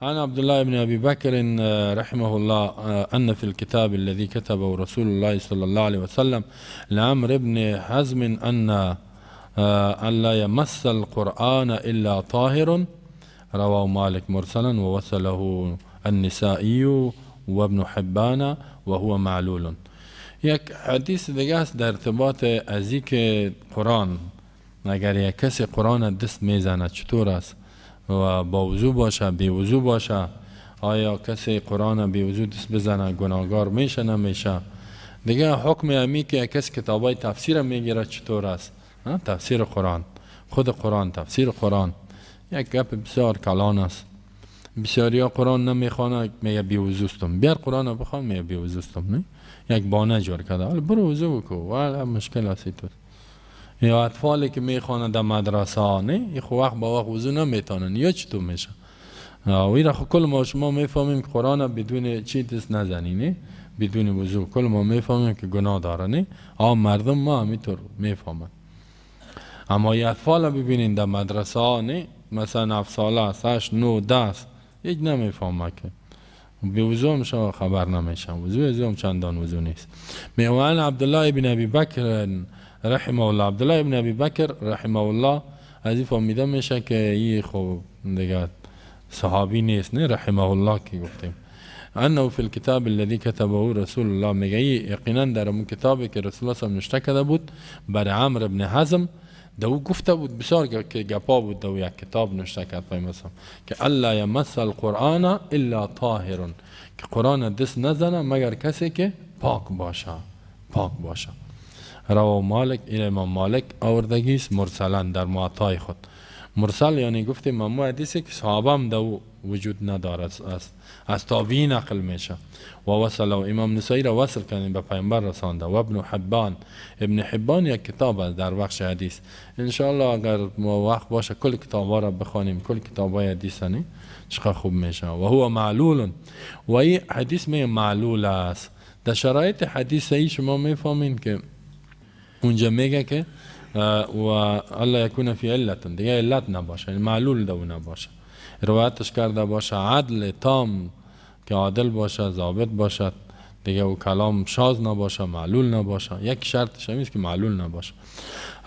عن عبد الله بن أبي بكر رحمه الله أن في الكتاب الذي كتبه رسول الله صلى الله عليه وسلم لعمرو بن حزم أن لا يمس القرآن إلا طاهر، رواه مالك مرسلا ووصله النسائي وابن حبان وهو معلول. یک حدیث دیگه است در ارتباط از که قرآن، اگر یک کسی قرآن دست میزنه چطور است و با وضو باشه بی وضو باشه، آیا کسی قرآن بی وضو دست بزنه گناهگار میشه نمیشه؟ دیگه حکم امی که کسی کتابای تفسیر میگیره چطور است؟ تفسیر قرآن، خود قرآن، تفسیر قرآن یک گپ بسیار کلان است. بسیاری ها قرآن نمیخوانه، میگه بی وضوستم، بیار قرآن بخوان میگه بی وضوستم، نه یک بانه جور کرده، حالا برو وضو بکو ولی مشکل است تو. یا اطفالی که میخوانه در مدرسه ها، نه این خو وقت با وقت وضو نمیتونن یا چطور میشه؟ و این خو کل ما شما میفهمیم که قرآن بدون چی دست نزنی، نه بدون وضو، کل ما میفهمیم که گناه داره، نه مردم ما همینطور میفهمن. اما یه اطفال ببینین در مدرسه ها، نه مثلا 7 ساله است، 8 9 10 است، هیچ نمیفهمه که بی وضو هم شما خبر نمیشن، وضو از هم چندان وضو نیست. میوان عبدالله ابن ابی بکر رحمه الله، عبدالله ابن ابی بکر رحمه الله از این فهمیده میشه که این خب دیگه صحابی نیست، نه رحمه الله که گفتیم. انه فی الكتاب الذي كتبه رسول الله، میگه یقینا در اون کتابی که رسول الله صلی نوشته کرده بود برای عمرو بن حزم، دو گفته بود بسیار که گپا بود، دو یک کتاب نوشته کرد پیامبر که الا یمس القرآن الا طاهر، که قرآن دست نزنه مگر کسی که پاک باشه، پاک باشه. رواه مالک، این امام مالک آوردگی است مرسلا در موطای خود. مرسل یعنی گفتیم امام حدیثی که صحابه هم دو وجود نداره، از تابعین نقل میشه. و وصل امام نسائی را وصل کردیم به پیامبر رسانده. و ابن حبان، ابن حبان یک کتاب است در بخش حدیث. انشاءالله اگر ما وقت باشه کل کتاب ها را بخوانیم، کل کتاب های حدیث نه چقدر خوب میشه. و هو معلول، و این حدیث می معلول است. در شرایط حدیث ای شما میفهمین که اونجا میگه که و الله یکون فی علت، دیگه علت نباشه، معلول دو نباشه، روایتش کرده باشه عدل تام که عادل باشه، ضابط باشد، دیگه او کلام شاذ نباشه، معلول نباشه. یک شرطش هم که معلول نباشه.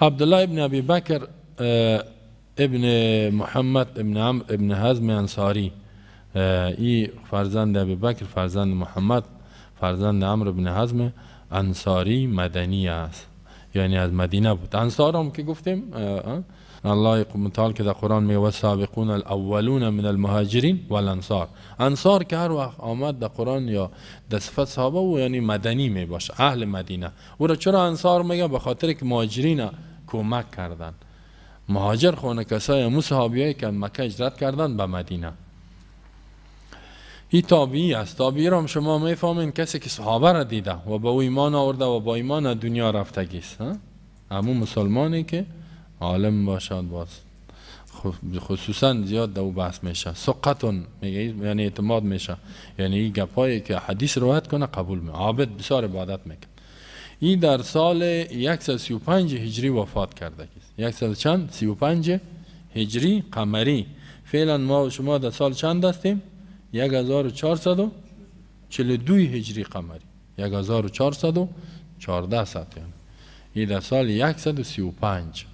عبدالله ابن ابی بکر ابن محمد ابن عمرو ابن حزم انصاری، ای فرزند ابی بکر، فرزند محمد، فرزند عمرو ابن حزم انصاری مدنی است، یعنی از مدینه بود. انصار هم که گفتیم الله متعال که در قرآن میگه والسابقون الاولون من المهاجرین والانصار. انصار که هر وقت آمد در قرآن یا در صفت صحابه و یعنی مدنی می باشه، اهل مدینه. او را چرا انصار میگه؟ به خاطر که مهاجرین کمک کردن. مهاجر خونه کسای امو صحابیایی که مکه هجرت کردن به مدینه. این تابعی است. تابعی را هم شما میفهمین کسی که صحابه را دیده و با او ایمان آورده و با ایمان دنیا رفتگی است. همون مسلمانی که عالم باشد، باز خصوصا زیاد دو بحث میشه. ثقتون میگه یعنی اعتماد میشه، یعنی این گپایی که حدیث روایت کنه قبول میشه. عابد بسیار عبادت میکنه. این در سال 135 هجری وفات کرده. 135 هجری قمری. فعلا ما و شما در سال چند هستیم؟ 1442 هجری قمری، 1414 ساعت، یعنی این در سال 135،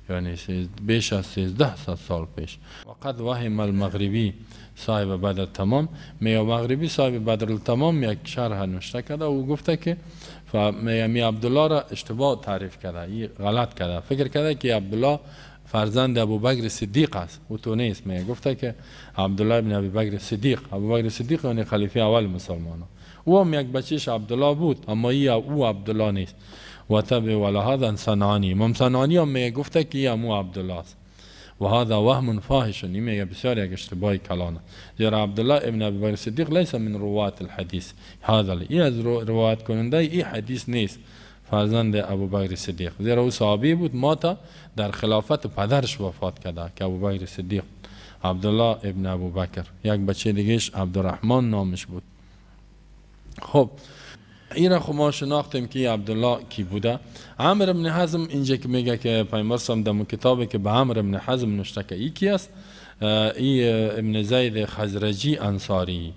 یعنی بیش از 13 سال پیش. وقد وهم المغربی صاحب بدر تمام، میگه مغربی صاحب بدر التمام یک شرح نوشته کرده و گفته که می عبدالله را اشتباه تعریف کرده، این غلط کرده، فکر کرده که عبدالله فرزند ابوبکر صدیق است، او تو نیست. میگه گفته که عبدالله ابن ابی بکر صدیق، ابوبکر صدیق یعنی خلیفه اول مسلمانان، او هم یک بچهش عبدالله بود، اما ای او عبدالله نیست. و تبع ولهذا صنعانی، امام صنعانی هم میگه گفته که ای امو عبدالله است. و هذا وهم فاحش، این میگه بسیار یک اشتباه کلانه، زیرا عبدالله ابن ابی بکر صدیق لیس من روات الحدیث، هذا ای از روایت کننده ای حدیث نیست، فرزند ابوبکر صدیق، زیرا او صحابی بود، مات در خلافت پدرش وفات کرده که ابوبکر صدیق، عبدالله ابن ابوبکر. یک بچه دیگهش عبدالرحمن نامش بود. خب این را خب ما شناختیم که عبدالله کی بوده. عمرو بن حزم اینجا که میگه که پیامبر صلی الله علیه و کتابی که به عمرو بن حزم نوشته که ای کی است، ای ابن زید خزرجی انصاری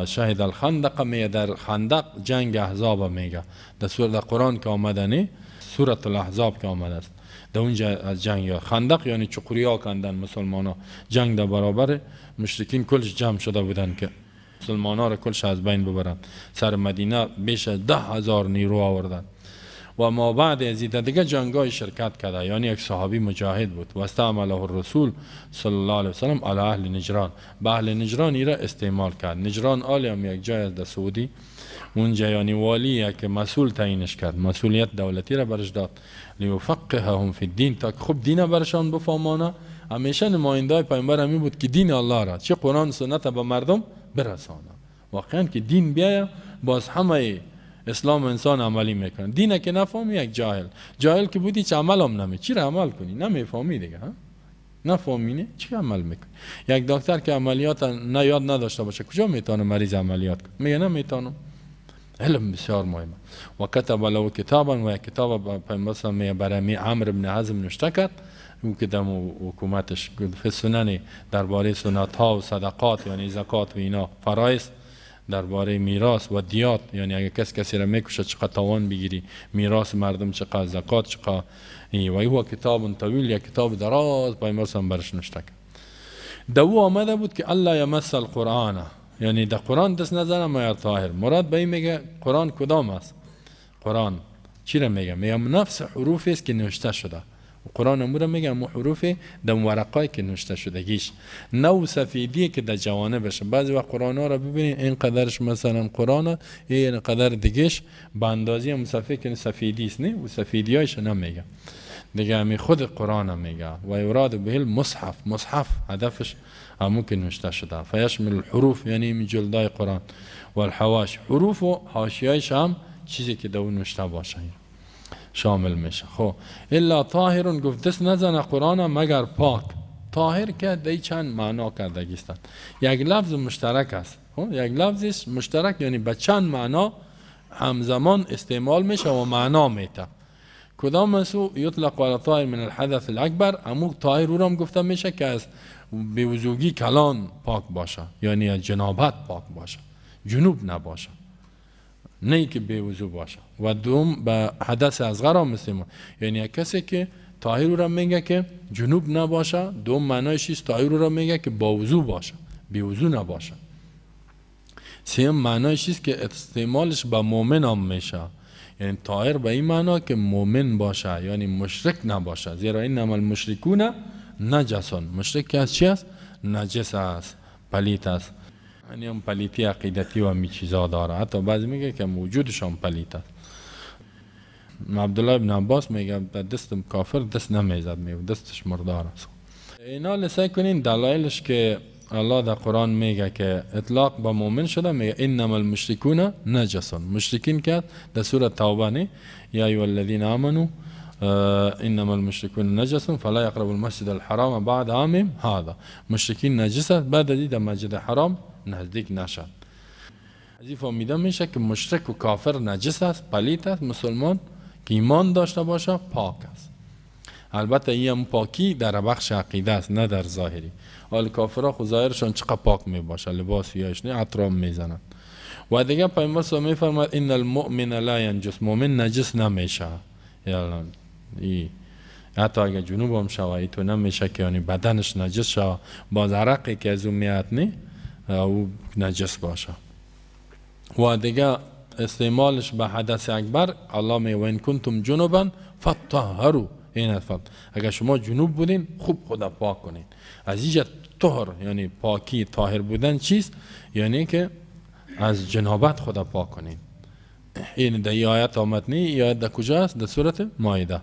شهد الخندق میگه، در خندق جنگ احزاب میگه، در سوره قرآن که آمده نه، سوره الاحزاب که آمده است، در اونجا از جنگ خندق یعنی چقوریا کندن مسلمان ها، جنگ در برابر مشرکین کلش جمع شده بودن که مسلمان ها را کلش از بین ببرن. سر مدینه بیش از 10,000 نیرو آوردن و ما بعد از این دیگه جنگای شرکت کرده، یعنی یک صحابی مجاهد بود. و استعمله الرسول صلی الله علیه وسلم علی اهل نجران، به اهل نجران ایره استعمال کرد. نجران آلی هم یک جای از در سعودی، اونجا یعنی والی که مسئول تعیینش کرد، مسئولیت دولتی را برش داد، لیفقههم فی الدین، تا که خوب دین برشان بفهمانه. همیشه نماینده پیامبر همی بود که دین الله را، چه قرآن سنت به مردم برسانه. واقعا که دین بیاید باز همه اسلام انسان عملی میکنه. دینه که نفهمی یک جاهل، جاهل که بودی چه عمل هم نمی، چی را عمل کنی نمیفهمی دیگه، ها نفهمی نه چی عمل میکنی. یک دکتر که عملیات نه یاد نداشته باشه کجا میتونه مریض عملیات کنه؟ میگه نمیتونم. علم بسیار مهمه. و کتب له کتابا، و یک کتاب پیامبر میگه برای عمرو بن حزم نوشته کرد، او که دم حکومتش فی سنن درباره سنت ها و صدقات یعنی زکات و اینا، فرایض درباره میراث و دیات، یعنی اگه کس کسی را میکشه چقدر توان بگیری، میراث مردم چقدر، زکات چقدر. و هو کتاب طویل، یک کتاب دراز پیامبر برش نوشته کرد. دو آمده بود که الله یمس القرآن، یعنی در قرآن دست نزنه مگر طاهر. مراد به این میگه قرآن کدام است؟ قرآن چی را میگه؟ میگه نفس حروف است که نوشته شده. قرآن امور میگه امو حروف در ورقایی که نوشته شدگیش، نو سفیدی که در جوانه بشه. بعضی وقت قرآن ها را ببینید این قدرش مثلا قرآن، این قدر دیگهش به اندازه هم صفحه که سفیدی است، نه و سفیدیایش نمیگه دیگه، همی خود قرآن میگه. و یراد به المصحف، مصحف هدفش همون که نوشته شده. فیشمل الحروف یعنی می جلدای قرآن و الحواش، حروف و حاشیه‌اش هم چیزی که در اون نوشته باشه شامل میشه. خب الا طاهر، گفت دست نزنه قرآن مگر پاک. طاهر که دی چند معنا کردگیستن، یک لفظ مشترک است. خب یک لفظش مشترک یعنی به چند معنا همزمان استعمال میشه و معنا میته. کدام مسو یطلق علی طاهر من الحدث الاکبر، امو طاهر رو هم گفته میشه که از بیوضوگی کلان پاک باشه، یعنی از جنابت پاک باشه، جنوب نباشه، نه که بی‌وضو باشه. و دوم به حدث اصغر هم مسلمان، یعنی کسی که طاهر را میگه که جنوب نباشه، دوم معنایش است طاهر را میگه که با وضو باشه، بی‌وضو نباشه. سوم معنایش است که استعمالش به مؤمن هم میشه، یعنی طاهر به این معنا که مؤمن باشه، یعنی مشرک نباشه، زیرا انما المشرکون نجسون. مشرک که از چی است؟ نجس است، پلیت است، یعنی هم پلیتی عقیدتی و می چیزا داره. حتی بعضی میگه که موجودش هم پلیت است. عبدالله ابن عباس میگه دست کافر دست نمیزد، میگه دستش مردار است. اینا لسه کنین دلایلش که الله در قرآن میگه که اطلاق با مؤمن شده، میگه انما المشرکون نجسون. مشرکین که در سوره توبه نه، یا ایها الذین آمنوا انما المشركون نجس فلا يقربوا المسجد الحرام بعد عامهم هذا. مشرکین نجس بعد از در مسجد حرام نزدیک نشد. از این فهمیده میشه که مشرک و کافر نجس است، پلیت است، مسلمان که ایمان داشته باشه پاک است. البته این هم پاکی در بخش عقیده است، نه در ظاهری. حال کافرها خو ظاهرشان چقدر پاک می باشه، لباس یاش نه، عطرام میزنن. و دیگه پیامبر صلی الله علیه و میفرماد ان المؤمن لا ینجس، مؤمن نجس نمیشه. یعنی ای حتی اگه جنوب هم شوه تو نمیشه که یعنی بدنش نجس شوه، باز عرقی که از اون میاد نه او نجس باشه. و دیگه استعمالش به حدث اکبر، الله می و ان کنتم جنبا فطهروا، این است. اگر شما جنوب بودین خوب خدا پاک کنین. از اینجا طهر یعنی پاکی، طاهر بودن چیست؟ یعنی که از جنابت خدا پاک کنین. این در آیت آمد نی، این آیت در کجا است؟ در سورة مائده.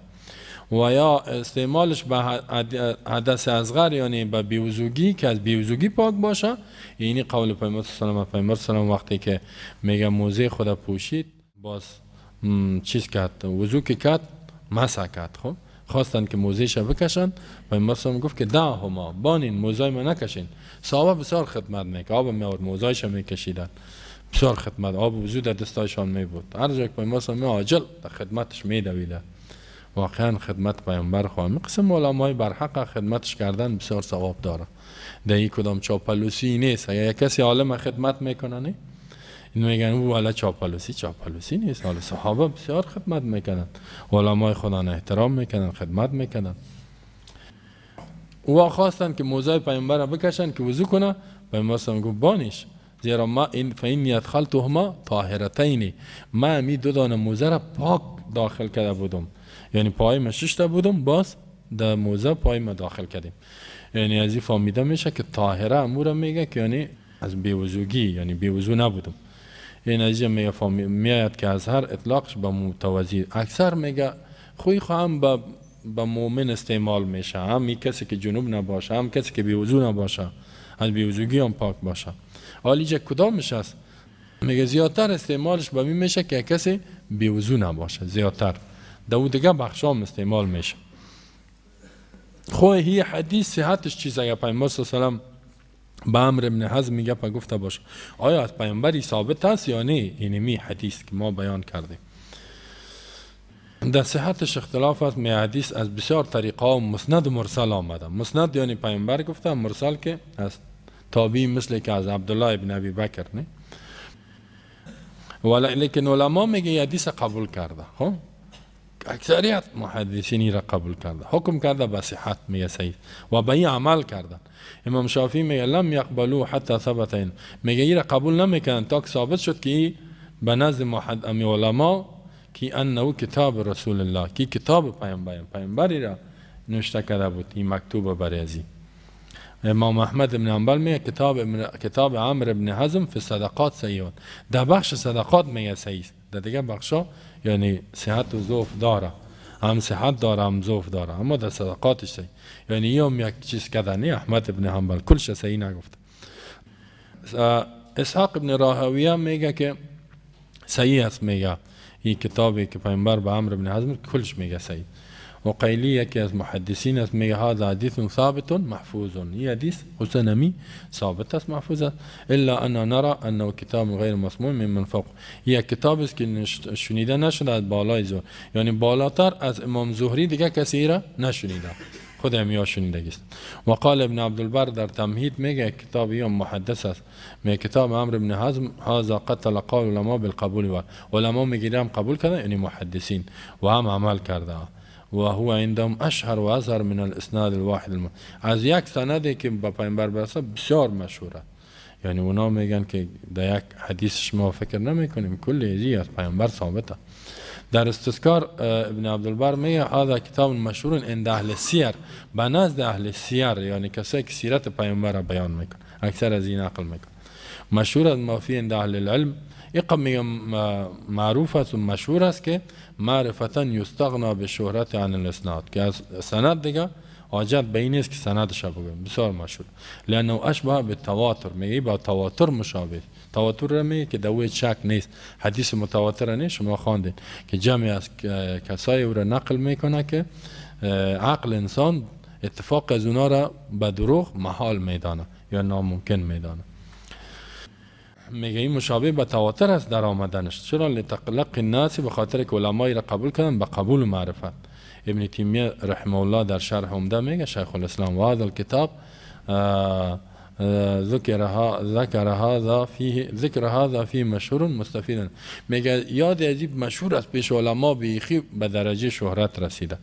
و یا استعمالش به حدث اصغر یعنی به بیوضوگی که از بیوضوگی پاک باشه. یعنی قول پیامبر صلی الله علیه و سلم وقتی که میگه موزه خدا پوشید، باز چیز کرد، وضو که کرد، مسح کرد. خب خواستن که موزهش بکشن، پیامبر صلی گفت که دعهما، بانین موزه ما نکشین. صحابه بسیار خدمت میکرد، آب میآورد موزهش میکشیدن، بسیار خدمت، آب وضو در دستایشان می بود. هر جا که پیامبر صلی عاجل در خدمتش میدویدن. واقعا خدمت پیامبر خواهم. قسم علمای برحق خدمتش کردن بسیار ثواب داره. در این کدام چاپلوسی نیست. اگر کسی عالم خدمت میکنه نه، این میگن او والا چاپلوسی، چاپلوسی نیست. حالا صحابه بسیار خدمت میکنن، علمای خدا احترام میکنن، خدمت میکنن. او خواستن که موزه پیامبر را بکشن که وضو کنه، پیامبر صلی گفت بانش، زیرا ما این فإنی ادخلتهما طاهرتین، ما می دو دانه موزه را پاک داخل کرده بودم، یعنی پای ما ششته بودم، باز در موزه پای ما داخل کردیم. یعنی از این فهمیده میشه که طاهره امور میگه که یعنی از بیوضوگی، یعنی بیوضو نبودم. این از اینجا میگه میاد که از هر اطلاقش به متوضی اکثر میگه خوی خواهم به مؤمن استعمال میشه، هم کسی که جنوب نباشه، هم کسی که بیوضو نباشه، از بیوضوگی هم پاک باشه. حالا اینجا کدامش است؟ میگه زیادتر استعمالش به می میشه که کسی بیوضو نباشه، زیادتر در دیگه بخشام استعمال میشه. خو هی حدیث صحتش چیز اگه پیامبر صلی الله علیه و سلم به عمرو بن حزم میگه پا گفته باشه، آیا از پیامبری ثابت است یا نه؟ اینمی می حدیث که ما بیان کردیم در صحتش اختلاف است. می حدیث از بسیار طریقه و مسند و مرسل آمده. مسند یعنی پیامبر گفته، مرسل که از تابعی مثل که از عبدالله ابن ابی بکر نه. ولیکن علما میگه حدیث قبول کرده، خب اکثریت محدثینی را قبول کرده، حکم کرده به صحت، میگه صحیح و به این عمل کردن. امام شافعی میگه لم یقبلوا حتی ثبت این، میگه این را قبول نمیکنن تا که ثابت شد که به نزد علما که انه کتاب رسول الله، که کتاب پیامبر، پیامبری را نوشته کرده بود، این مکتوب برای ازی. امام احمد بن حنبل میگه کتاب عمرو بن حزم فی صدقات صحیح، در بخش صدقات میگه صحیح، در دیگه بخشا یعنی صحت و ضعف داره، هم صحت داره هم ضعف داره، اما در صدقاتش صحیح. یعنی هم یک چیز کردنی احمد بن حنبل کلش صحیح نگفت. اسحاق بن راهویه میگه که صحیح است، میگه این کتابی که پیامبر به عمرو بن حزم کلش میگه صحیح. وقیلی یکی از محدثین است، میگه هذا حدیث ثابت محفوظ، این حدیث خصوصا نمی ثابت است محفوظ است، الا ان نرى انه کتاب غیر مسموع من فوق، یک کتاب است که شنیده نشده از بالای زهر، یعنی بالاتر از امام زهری دیگه کسی را نشنیده، خود امیا شنیده است. وقال ابن عبدالبر در تمهید میگه کتاب یا محدث است، میگه کتاب عمرو بن حزم هذا قتل قول علما بالقبول، و علما میگیرم قبول کردن، یعنی محدثین و هم عمل کرده، و هو عندهم اشهر و اظهر من الاسناد الواحد از یک سندی که با پیامبر برسه بسیار مشهوره. یعنی اونا میگن که در یک حدیث ما فکر نمیکنیم، کل ازی از پیامبر ثابته. در استذکار ابن عبدالبر میگه هذا کتاب مشهور عند اهل السیر، به نزد اهل السیر، یعنی کسایی که سیرت پیامبر را بیان میکن اکثر از این نقل میکن، مشهور از ما فی عند اهل العلم. ایقا میگه معروف است و مشهور است که معرفتا یستغنا به شهرت عن الاسناد، که از سند دیگه حاجت به این نیست که سندش بگویم، بسیار مشهور. لانه اشبه به تواتر، میگه با تواتر مشابه. تواتر را میگه که دوی شک نیست، حدیث متواتر نیست، شما خواندین که جمعی از کسایی او را نقل میکنه که عقل انسان اتفاق از اونا را به دروغ محال میدانه یا ناممکن میدانه. میگه این مشابه به تواتر است در آمدنش. چرا؟ لتقلق الناس، به خاطر که علمایی را قبول کردن به قبول و معرفت. ابن تیمیه رحمه الله در شرح عمده میگه شیخ الاسلام و هذا الكتاب ذکر هذا فيه ذکر هذا فيه مشهور مستفیدا، میگه یاد عجیب مشهور است پیش علما بیخی به درجه شهرت رسیده.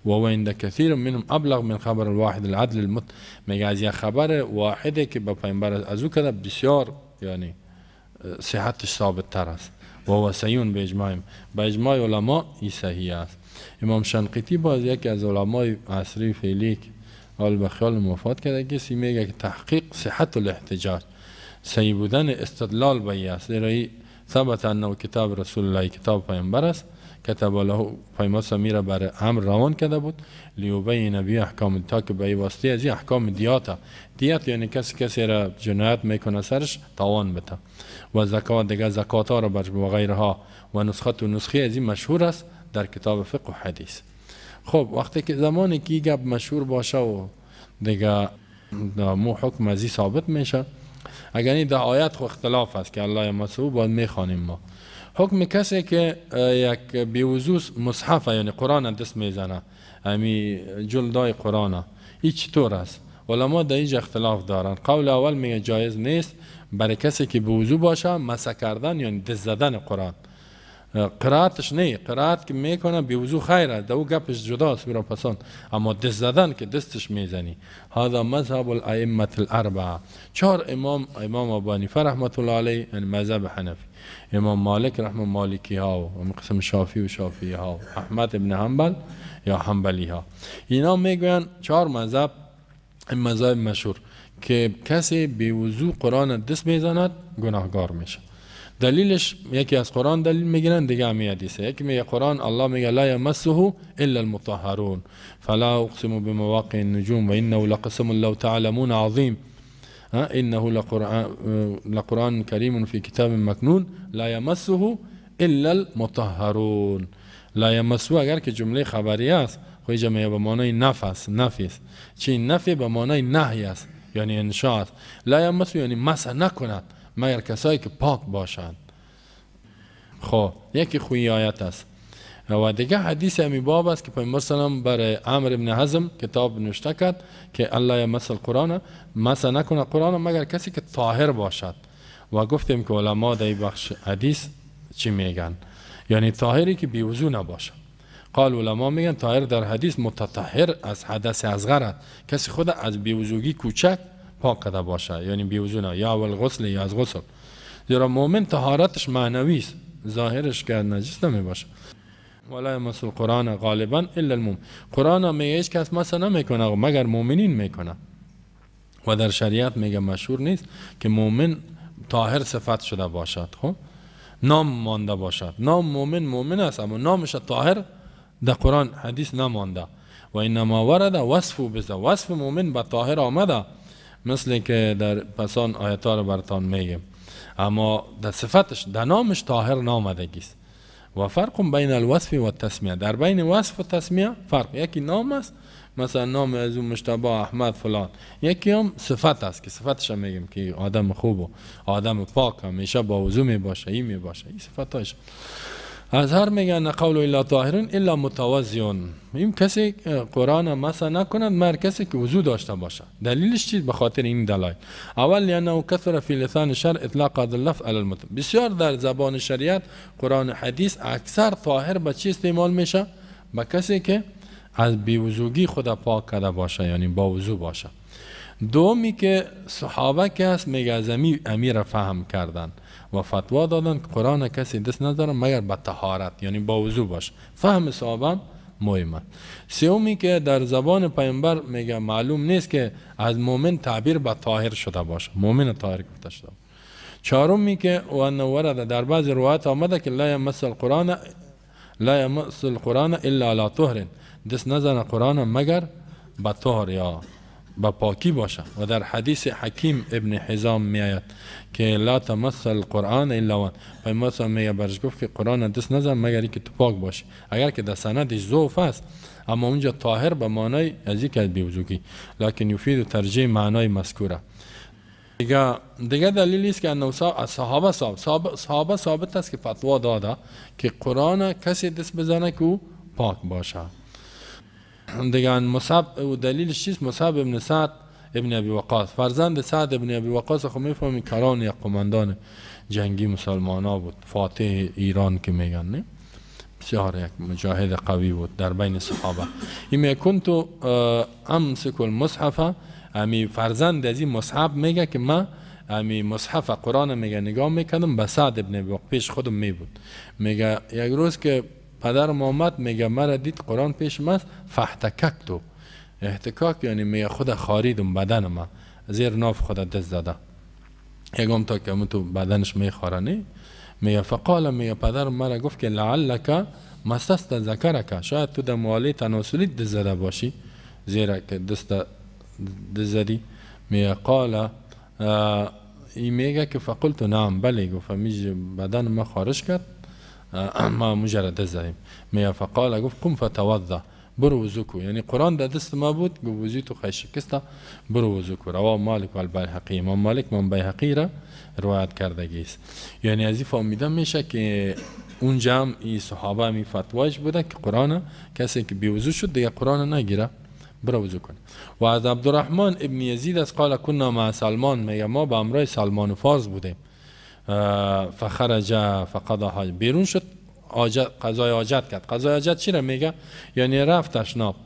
و هو عند كثير منهم ابلغ من خبر الواحد العدل المت، میگه از یک خبر واحده که به پیامبر از او کرده بسیار یعنی صحتش ثابت تر است. و هو صحیح به اجماع، به اجماع علما این صحیح است. امام شنقیطی باز یکی از علمای عصری فعلی حال به خیال موفات کرده کسی میگه که تحقیق صحت الاحتجاج، صحیح بودن استدلال به این است. زیرا ثبت انه کتاب رسول الله، کتاب پیامبر است، کتب له پیامبر سمیره بر امر روان کرده بود لیبین به احکام، تا که به واسطه از این احکام دیات، دیات یعنی کسی را جنایت میکنه سرش تاوان بده، و زکات دیگه زکات ها را برش و غیرها، و نسخه و نسخه از این مشهور است در کتاب فقه و حدیث. خب وقتی که زمانی که گپ مشهور باشه و دیگه مو حکم از این ثابت میشه. اگر این در آیت خو اختلاف است که الله یمسه باید میخوانیم ما. حکم کسی که یک بیوضو مصحف یعنی قرآن دست میزنه، امی جلدای قرآن، این چطور است؟ علما در اینجا اختلاف دارن. قول اول میگه جایز نیست برای کسی که بیوضو باشه مسح کردن یعنی دست زدن قرآن، قرائتش نه، قرائت که میکنه بیوضو خیره، دو گپش جداست برا پسان، اما دست زدن که دستش میزنی. هذا مذهب الائمه الاربعه، چهار امام، امام ابو حنیفه رحمت الله علیه یعنی مذهب حنفی، امام مالک رحمه مالکی ها و قسم شافعی و شافعی ها، احمد ابن حنبل یا حنبلی ها، اینا میگوین چهار مذهب، این مذهب مشهور که کسی بیوضو قرآن دست میزند گناهگار میشه. دلیلش یکی از قرآن دلیل میگیرن، دیگه همی حدیثه. یکی میگه قرآن الله میگه لا یمسه الا المطهرون فلا اقسم بمواقع النجوم و انه لقسم لو تعلمون عظیم انه لقرآن کریم فی کتاب مکنون لا یمسه الا المطهرون. لا یمسه اگر که جمله خبری است، خو اینجا میگه به معنای نفی است، نفی است، چی نفی به معنای نهی است، یعنی انشاء است. لا یمسه یعنی مسح نکند مگر کسایی که پاک باشند. خب یکی خوی آیت است. و دیگه حدیث امی باب است که پیامبر سلام برای عمرو بن حزم کتاب نوشته کرد که الله یمس القرآن، مسح نکنه قرآن مگر کسی که طاهر باشد. و گفتیم که علما در این بخش حدیث چی میگن، یعنی طاهری که بی وضو نباشه. قال علما میگن طاهر در حدیث متطهر از حدث اصغر است، کسی خود از بی وضوگی کوچک پاک کرده باشه، یعنی بی وضو نه، یا اول غسل یا از غسل. زیرا مؤمن طهارتش معنوی است، ظاهرش که نجس نمی باشه. ولا یمس القرآن غالبا الا المؤمن، قرآن میگه هیچ کس مسح نمیکنه مگر مؤمنین میکنه. و در شریعت میگه مشهور نیست که مؤمن طاهر صفت شده باشد، خب نام مانده باشد. نام مؤمن مؤمن است اما نامش طاهر در قرآن حدیث نمانده. و انما ورد وصف بذا، وصف مؤمن به طاهر آمده، مثل که در پسان آیت ها رو براتان میگم، اما در صفتش در نامش طاهر نامدگی است. و فرق بین الوصف و التسمیه، در بین وصف و تسمیه فرق. یکی نام است، مثلا نام از اون مشتبه احمد فلان، یکی هم صفت است که صفتش هم میگیم که آدم خوب و آدم پاک همیشه با وضو می باشه، این می باشه، این صفتاش. از هر میگن قول الا طاهرون الا متوضیون، این کسی قرآن مسح نکند مگر کسی که وضو داشته باشه. دلیلش چیست؟ به خاطر این دلایل. اول لانه کثر فی لسان شرع اطلاق هذا اللفظ علی المتوضی، بسیار در زبان شریعت قرآن حدیث اکثر طاهر به چی استعمال میشه؟ به کسی که از بیوضوگی خود پاک کرده باشه، یعنی با وضو باشه. دومی که صحابه که هست میگه از امیر فهم کردن و فتوا دادن که قرآن کسی دست نداره مگر به طهارت، یعنی با وضو باشه. فهم صحابه مهمه. سومی که در زبان پیامبر میگه معلوم نیست که از مؤمن تعبیر به طاهر شده باشه، مؤمن طاهر گفته شده. چهارمی که و ورد در بعض روایات آمده که لا یمس القرآن لا یمس القرآن الا علی طهر، دست نزن قرآن مگر به طهر یا به پاکی باشه. و در حدیث حکیم ابن حزام میآید که لا تمس القرآن الا وان، پیامبر میگه برش گفت که قرآن دست نزن مگر اینکه تو پاک باشه. اگر که در سندش ضعف است، اما اونجا طاهر به معنای از یک بیوضوگی، لکن یفید ترجیح معنای مذکوره. دیگه دلیلی است که انه صحابه صحابه ثابت است که فتوا داده که قرآن کسی دست بزنه که او پاک باشه. دیگه مصعب و دلیلش چیست؟ مصعب ابن سعد ابن ابی وقاص، فرزند سعد ابن ابی وقاص، خب میفهمید کران یک قماندان جنگی مسلمان ها بود، فاتح ایران که میگن، نه؟ بسیار یک مجاهد قوی بود در بین صحابه. این میگه کنت امسک المصحف، امی فرزند از این مصحف میگه که من امی مصحف قرآن میگه نگاه میکردم به سعد ابن ابی وقاص پیش خودم می بود. میگه یک روز که پدرم آمد میگه مرا دید قرآن پیش من، فاحتککتو، احتکاک یعنی میگه خود خاریدم بدن ما، زیر ناف خود دست زده یکم تا که تو بدنش میخوره، نه؟ میگه فقال، میگه پدرم مرا گفت که لعلک مسست ذکرک، شاید تو در موالی تناسلی دست زده باشی، زیرا که دست زدی. میگه قال، این میگه که فقلت نعم، بله، گفت بدن ما خارج کرد، ما مجرد دست زدیم. میگه فقال، گفت قم فتوضا، برو وضو کو. یعنی قرآن در دست ما بود، گفت وضوی تو خیلی شکسته، برو وضو کو. رواه مالک و البیهقی، امام مالک امام بیهقی را روایت کردگی است. یعنی از این فهمیده میشه که اونجا هم این صحابه می فتوایش بوده که قرآن کسی که بی وضو شد دیگه قرآن نگیره، برو وضو کنه. و از عبدالرحمن ابن یزید از قال کنا مع سلمان، میگه ما به همراه سلمان فارس بودیم، فخرج فقضا حاجت، بیرون شد قضای حاجت کرد. قضای حاجت چی را میگه؟ یعنی رفت تشناب،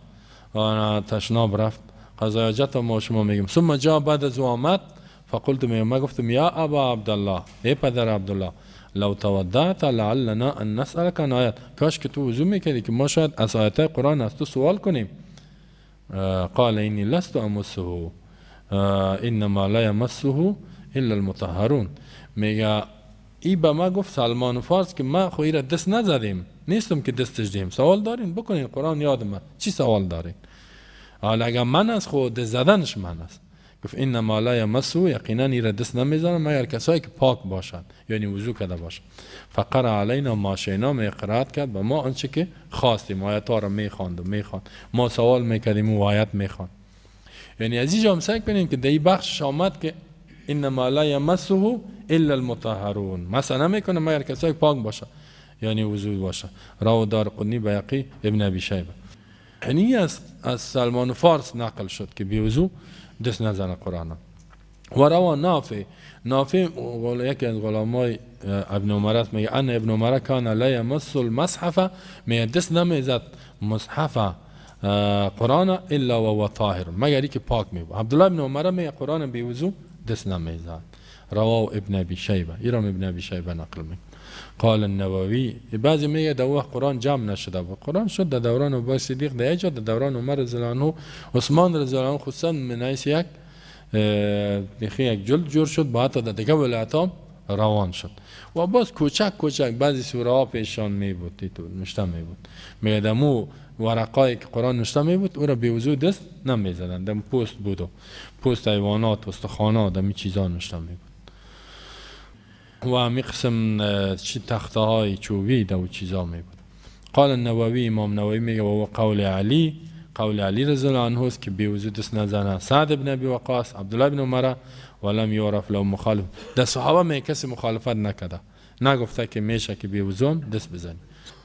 تشناب رفت، قضای حاجت ما شما میگیم. ثم جاء، بعد از او آمد، فقلت، میگم ما گفتم یا ابا عبدالله، ای پدر عبدالله، لو تودعت لعلنا ان نسألك عن آیات، کاش که تو وضو میکردی که ما شاید از آیات قرآن از تو سوال کنیم. قال اینی لست امسه انما لا یمسه الا المطهرون. میگه ای به ما گفت سلمان فارس که ما خو ایره دست نزدیم، نیستم که دستش دیم. سوال دارین بکنین، قرآن یاد من، چی سوال دارین؟ حالا اگر من از خود دست زدنش من است. گفت انما لا یمسه، یقینا ایره دست نمیزنم مگر کسایی که پاک باشند، یعنی وضو کرده باشند. فقرأ علینا ما شئنا، می قرائت کرد به ما آنچه که خواستیم، آیات ها را میخواند و میخواند، ما سوال میکردیم و آیت میخواند. یعنی از اینجا هم سعی کنیم که در این بخشش آمد که انما لا یمسه الا المطهرون، مثلا نمیکنه مگر کسایی پاک باشه، یعنی وضو باشه. رواه دارقطنی، بیهقی، ابن ابی شیبه. یعنی از سلمان فارس نقل شد که بی وضو دست نزنه قرآن. و رواه نافع، نافع یکی از غلامای ابن عمر است، میگه ان ابن عمر کان لا یمس المصحف، میگه دست نمیزد مصحف قرآن الا وهو طاهر، مگر اینکه پاک می بود. عبدالله ابن عمر میگه قرآن بی وضو دست نمیزد. رواه ابن ابی شیبه، ایرام ابن ابی شیبه نقل می. قال النووی، بعضی میگه در وقت قرآن جمع نشده بود، قرآن شد در دوران ابوبکر صدیق در ایجاد، در دوران عمر رضی الله عنه، عثمان رضی الله عنه خصوصا من حیث یک جلد جور شد، با حتی در دیگه ولایت ها روان شد. و باز کوچک کوچک بعضی سوره ها پیشان می بود، نوشته می بود. میگه دمو ورقایی که قرآن نوشته می بود او را بی وضو دست نمی زدن، دم پوست بود و پوست حیوانات، استخوانات، دم چیزا نوشته می بود. و همی قسم چی تخته های چوبی دو چیزا می بود. قال النووی، امام نووی میگه و قول علی، قول علی رضی الله عنه است که بی وضو دست نزنه، سعد بن ابی وقاص، عبدالله بن عمر، ولم یعرف له مخالف. در صحابه می کسی مخالفت نکرده، نگفته که میشه که بی وضو دست بزنی.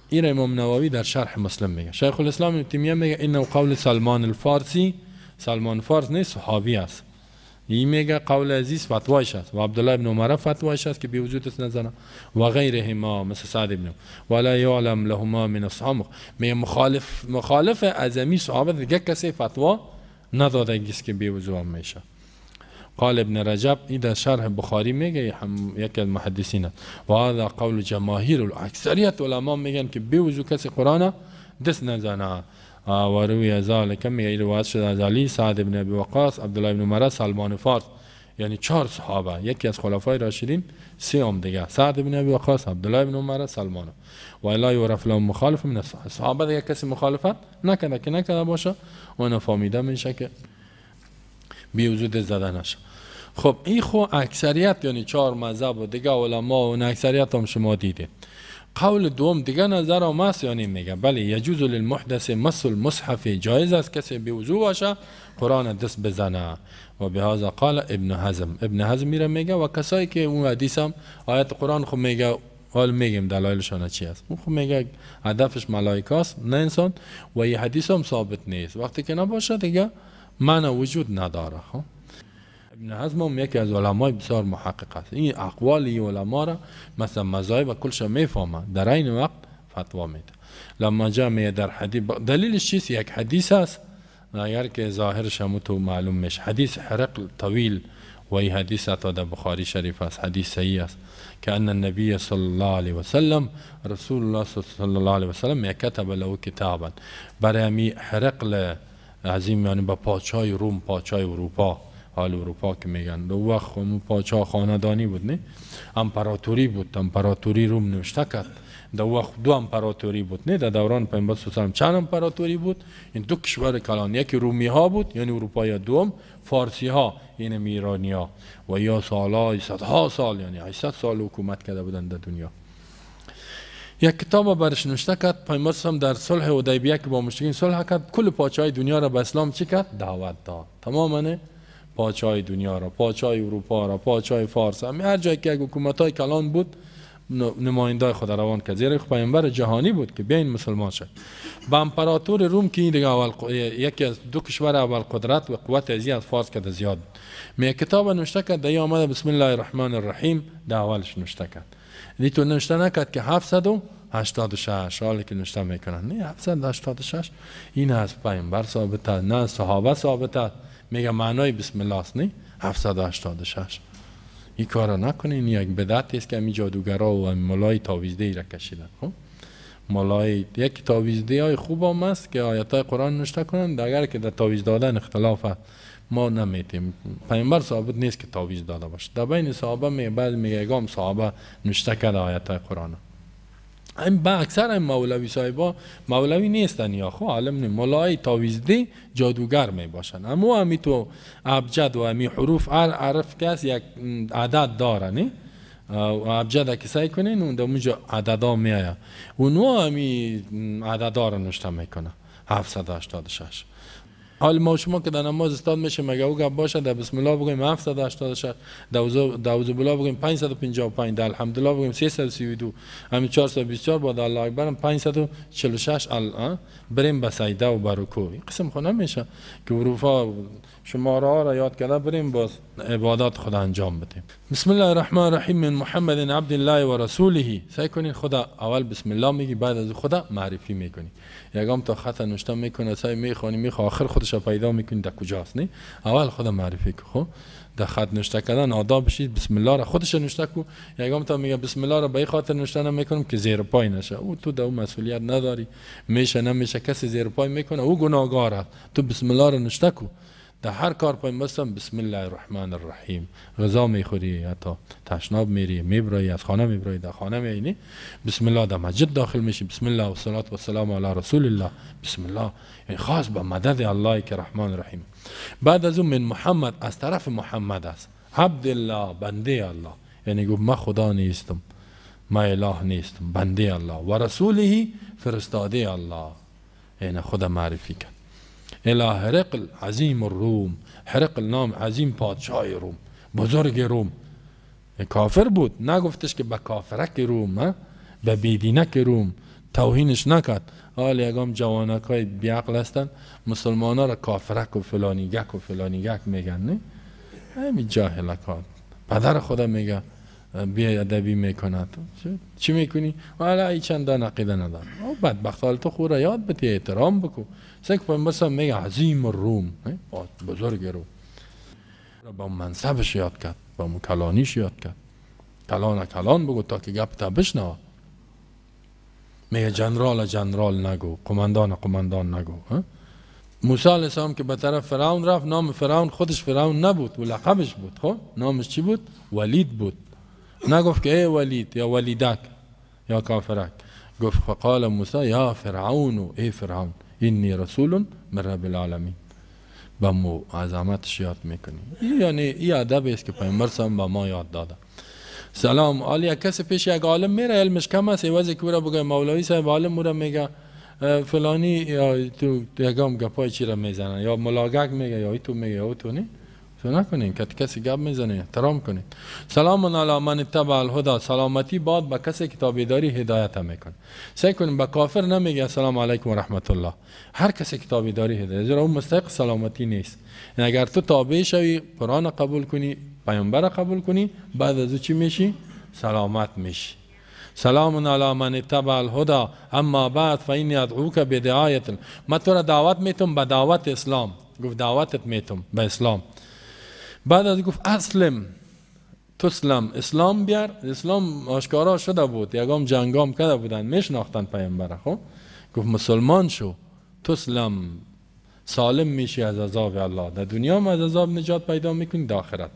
این امام نووی در شرح مسلم میگه. شیخ الاسلام ابن تیمیه میگه اینه قول سلمان الفارسی، سلمان فارس نیست، صحابی است. این میگه قول عزیز فتوایش است و عبدالله ابن عمر فتوایش است که بی وضو دست نزنه و غیرهما مثل سعد ابن ولا یعلم لهما من اصحاب. میگه مخالف از امی صحابه دیگه کسی فتوا نداده که بی وضو هم میشه. قال ابن رجب، این در شرح بخاری میگه، یکی از محدثین، و هذا قول جماهیر الاکثریت علما میگن که بی وضو کسی قرآن دست نزنه. و روی ذلك، میگه روایت شده از علی، سعد بن ابی وقاص، عبدالله بن عمر، سلمان فارس، یعنی 4 صحابه، یکی از خلفای راشدین، 3 هم دیگه، سعد بن ابی وقاص، عبدالله بن عمر، سلمان. و لا یعرف لهم مخالف من الصحابه، دیگه کسی مخالفت نکنه که نکنه باشه و نفهمیده میشه که بی وضو دست زده نشه. خب این خو اکثریت، یعنی 4 مذهب و دیگه علما و اکثریت هم شما دیدید. قول دوم دیگه نظر هم است، یعنی میگه بله یجوز للمحدث مس المصحف، جایز است کسی بی وضو باشه قرآن دست بزنه. و به قال ابن حزم، ابن حزم میره میگه و کسایی که اون حدیث هم آیت قرآن خب میگه، حال میگیم دلایلشان چی است، اون خب میگه هدفش ملائکه است نه انسان، و این حدیث هم ثابت نیست، وقتی که نباشه دیگه معنی وجود نداره. خب ابن حزم هم یکی از علمای بسیار محقق است، این اقوال علما را مثلا مذاهب و کلش میفهمه، در این وقت فتوا میده. لما جاء در حدیث، دلیلش چیست؟ یک حدیث است، اگر که ظاهرش هم تو معلوم میشه، حدیث حرقل طویل، و این حدیث حتی در بخاری شریف است، حدیث صحیح است، که ان النبی صلی الله علیه و سلم، رسول الله صلی الله علیه و سلم کتب له کتابا، برای امی حرقل عظیم، یعنی با پادشاه روم، پادشاه اروپا، حال اروپا که میگن دو وقت پادشاه خاندانی بود، نه امپراتوری بود، امپراتوری روم نوشته کرد. دو وقت 2 امپراتوری بود، نه در دوران پیامبر صلی الله علیه و چند امپراتوری بود؟ این 2 کشور کلان، یکی رومی ها بود یعنی اروپایی، دوم فارسی ها یعنی ایرانی ها، و یا سالهای صدها سال یعنی 800 سال حکومت کرده بودند در دنیا. یک کتاب برش نوشته کرد. پیامبر صلی در صلح حدیبیه که با مشرکین صلح کرد، کل پادشاهای دنیا را به اسلام چی کرد؟ دعوت داد. تماما پادشاهای دنیا را، پادشاه اروپا را، پادشاه فارس، هر جایی که حکومت‌های کلان بود نماینده خود روان کرد. زیرا پیامبر جهانی بود که بیاین مسلمان شد. با امپراتور روم که این دیگه اول یکی از دو کشور اول قدرت و قوت ازی از فارس که زیاد بود، می کتاب نوشته کرد. در آمده بسم الله الرحمن الرحیم در اولش نوشته کرد. دی تو نوشته نکرد که 786 حالی که نوشته میکنن، نه 786 این از پیامبر ثابت است، نه صحابه ثابت است. میگه معنای بسم الله است، نه 786. این کارا نکنین، یک بدعت است که همی جادوگرا و ملای تاویزده ای را کشیدن. خب ملای یک تاویزده های خوب هم است که آیات های قرآن نوشته کنند، اگر که در تاویز دادن اختلاف ما نمیتیم. پیامبر ثابت نیست که تاویز داده باشه. در بین صحابه می بعد میگه گام صحابه نوشته کرده آیات های قرآن. این با اکثر این مولوی صاحبا مولوی نیستن یا خو عالم نی، ملای تاویزده جادوگر می باشن. اما همی تو ابجد و همی حروف عرف کس یک عدد داره، نه ابجد که سعی کنین اون در اونجا عددا می آید، اونو همی عددا رو نوشته میکنه 786. حال ما شما که در نماز استاد میشه مگه او گپ باشه در بسم الله بگویم 786، در اعوذ بالله بگویم 555، در الحمدلله بگویم 332، همین 424، بعد الله اکبر 546 الان بریم به سجده و به رکوع. این قسم خو نمیشه که حروفا شماره ها را یاد کرده بریم باز عبادات خدا انجام بدیم. بسم الله الرحمن الرحیم من محمد عبد الله و رسوله. سعی کنین خدا اول بسم الله میگی، بعد از خدا معرفی میکنی. یگام تا خط نوشته میکنه، سعی میخوانی میخواه آخر خودش پیدا میکنی در کجاست، نه اول خدا معرفی کو. خب در خط نوشته کردن آداب شید، بسم الله را خودش نوشته کو. یگام تا میگه بسم الله را به خاطر نوشته نمیکنم که زیر پای نشه، او تو در مسئولیت نداری، میشه نمیشه کسی زیر پای میکنه او گناهگار است. تو بسم الله را نوشته کو. در هر کار پای بستم بسم الله الرحمن الرحیم. غذا میخوری، حتی تشناب میری، میبرایی از خانه میبرایی، در خانه میایی، بسم الله. در مسجد داخل میشی، بسم الله و صلات و سلام علی رسول الله، بسم الله. یعنی خاص به مدد الله که رحمان رحیم. بعد از اون من محمد، از طرف محمد است، عبد الله، بنده الله. یعنی گفت ما خدا نیستم، ما اله نیستم، بنده الله و رسوله، فرستاده الله. یعنی خدا معرفی کرد. الی هرقل عظیم الروم. هرقل نام عظیم پادشاه روم، بزرگ روم. کافر بود، نگفتش که به کافرک روم، به بیدینک روم توهینش نکرد. حالا یکم جوانک های بیعقل هستن مسلمان ها را کافرک و فلانیگک و فلانیگک میگن، نه همین جاهلک ها. پدر خدا میگه بی ادبی میکند، چی میکنی؟ والا ای چندان عقیده ندارم. او بدبخت، حال تو خورا یاد بده، احترام بکو. سک پیامبر میگه عظیم الروم، بزرگ روم. با منصبش یاد کرد، با کلانیش یاد کرد. کلان کلان بگو تا که گپ تا بشنوه. میگه جنرال جنرال نگو، قماندان قماندان نگو. موسی علیه السلام که به طرف فرعون رفت، نام فرعون خودش فرعون نبود و لقبش بود. خب نامش چی بود؟ ولید بود. نگفت که ای ولید یا ولیدک یا کافرک. گفت فقال موسی یا فرعون، ای فرعون، انی رسول من رب العالمین. به مو عظمتش یاد میکنی. یعنی این ادب است که پیامبر صلی به ما یاد داده. سلام علی کسی پیش یک عالم میره علمش کم است، عوضی که او بگه مولوی صاحب عالم، او میگه فلانی یا تو یگام گپای چی را میزنه، یا ملاگک میگه، یا تو میگه، یا تو. نه تو نکنین که کسی گپ میزنه، احترام کنید. سلام علی من اتبع الهدی. سلامتی باد به کسی که تابعداری هدایت میکنه. سعی کنیم به کافر نمیگه السلام علیکم و رحمت الله. هر کسی که تابعداری هدایت، زیرا اون مستحق سلامتی نیست. یعنی اگر تو تابع شوی، قرآن قبول کنی، پیامبر قبول کنی، بعد از او چی میشی؟ سلامت میشی. سلام علی من اتبع الهدی اما بعد فانی ادعوک بدعایت. ما تو را دعوت میتم به دعوت اسلام. گفت دعوتت میتم به اسلام. بعد از گفت اسلم تسلم، اسلام بیار. اسلام آشکارا شده بود، یگام جنگام کرده بودن، میشناختن پیامبر. خب گفت مسلمان شو، تسلم، سالم میشی از عذاب الله. در دنیا هم از عذاب نجات پیدا میکنی، در آخرت.